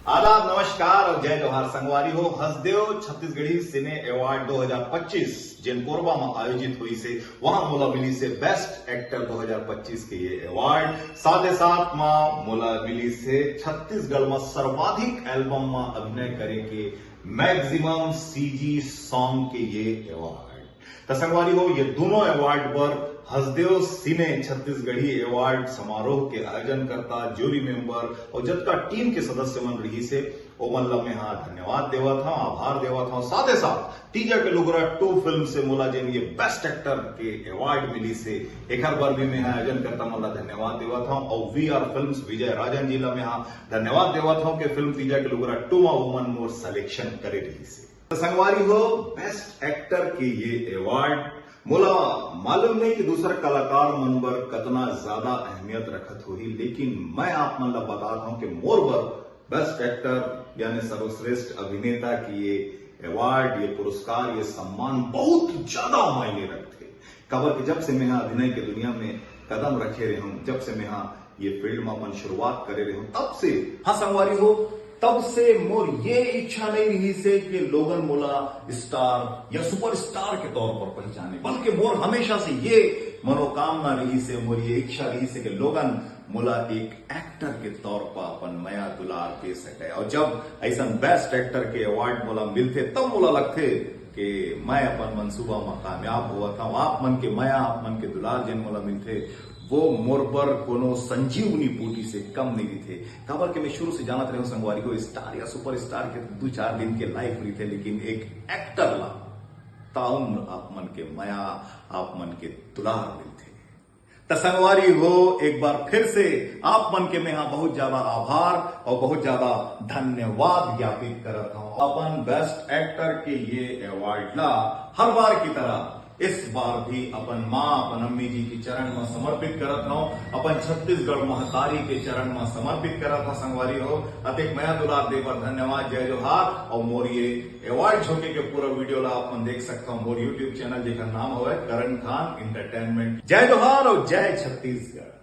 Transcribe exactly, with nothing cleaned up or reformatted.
आदाब, नमस्कार और जय जोहार संगवारी हो। हसदेव छत्तीसगढ़ी सिने अवार्ड दो हज़ार पच्चीस जेन कोरबा म आयोजित होइस हे, वहां मोला मिलिस हे बेस्ट एक्टर दो हज़ार पच्चीस के ये अवार्ड। साथ ही साथ म मोला मिलिस हे छत्तीसगढ़ म सर्वाधिक एल्बम म अभिनय करे के मैक्सिमम सीजी सॉन्ग के ये अवार्ड। त संगवारी हो, ये दोनों अवार्ड बर हसदेव सिने छत्तीसगढ़ी अवार्ड समारोह के आयोजन करता, जूरी मेंबर और जतका टीम के सदस्य मन रहिस हे, ओमन ला मैं हा धन्यवाद देवत हूँ, आभार देवत हूँ। साथ ही साथ तीजा के लुगरा टू फिल्म से मोला जेन ये बेस्ट एक्टर के अवार्ड मिलिस हे, एकर बर भी मैं हा आयोजन करता मन ला धन्यवाद देवत हूँ। और वी आर फिल्म्स विजय राजन जी ला मैं हा धन्यवाद देवत हूँ कि फिल्म तीजा के लुगरा टू मा ओमन मोर सिलेक्शन करे रहिस हे। त संगवारी हो, बेस्ट एक्टर के ये अवार्ड मोला मालूम नहीं कि दूसर कलाकार मन बर कतना ज्यादा अहमियत रखत होही, लेकिन मैं आप मन ला बतात हूँ कि मोर बर बेस्ट एक्टर यानी सर्वश्रेष्ठ अभिनेता की ये अवार्ड, ये पुरस्कार, ये सम्मान बहुत ज्यादा मायने रखथे। काबर कि जब से मैं हा अभिनय के दुनिया में कदम रखे रहे हूँ, जब से मैं हा ये फील्ड में अपन शुरुआत करे रहे हूँ, तब से, हाँ संगवारी हो, तब से मोर ये इच्छा नहीं रहिस हे कि लोगन मोला स्टार या सुपरस्टार के तौर पर पहचाने, बल्कि मोर हमेशा से ये मनोकामना रहिस हे, मोर ये इच्छा रहिस हे कि लोगन मोला एक एक्टर के तौर पर अपन मया दुलार दे सके। और जब ऐसन बेस्ट एक्टर के अवार्ड मोला मिलथे, तब मोला लगथे कि मैं अपन मंसूबा म कामयाब होवत हूँ। आप मन के मया, आप मन के दुलार जेन मोला मिलथे, वो मोर बर कोनो संजीवनी बूटी से कम नहीं रहिथे। काबर के मैं शुरू से जानत रहे हूँ संगवारी हो, स्टार या सुपरस्टार के दू चार दिन के लाइफ रहिथे, लेकिन एक एक्टर ला ताउम्र आप मन के मया, आप मन के दुलार मिलथे। त संगवारी हो, एक बार फिर से आप मन के मैं हा बहुत ज्यादा आभार और बहुत ज्यादा धन्यवाद ज्ञापित करत हूँ। अपन बेस्ट एक्टर के ये अवार्ड ला हर बार की तरह इस बार भी अपन माँ, अपन अम्मी जी के चरण में समर्पित करत हूँ, अपन छत्तीसगढ़ महतारी के चरण में समर्पित करत हूँ संगवारी हो। अतेक मया दुलार दे बर धन्यवाद, जय जोहार। और मोर ये अवार्ड झोंके के पूरा वीडियो ला अपन देख सकता हूँ मोर YouTube चैनल, जेकर नाम हवे करण खान एंटरटेनमेंट। जय जोहार और जय छत्तीसगढ़।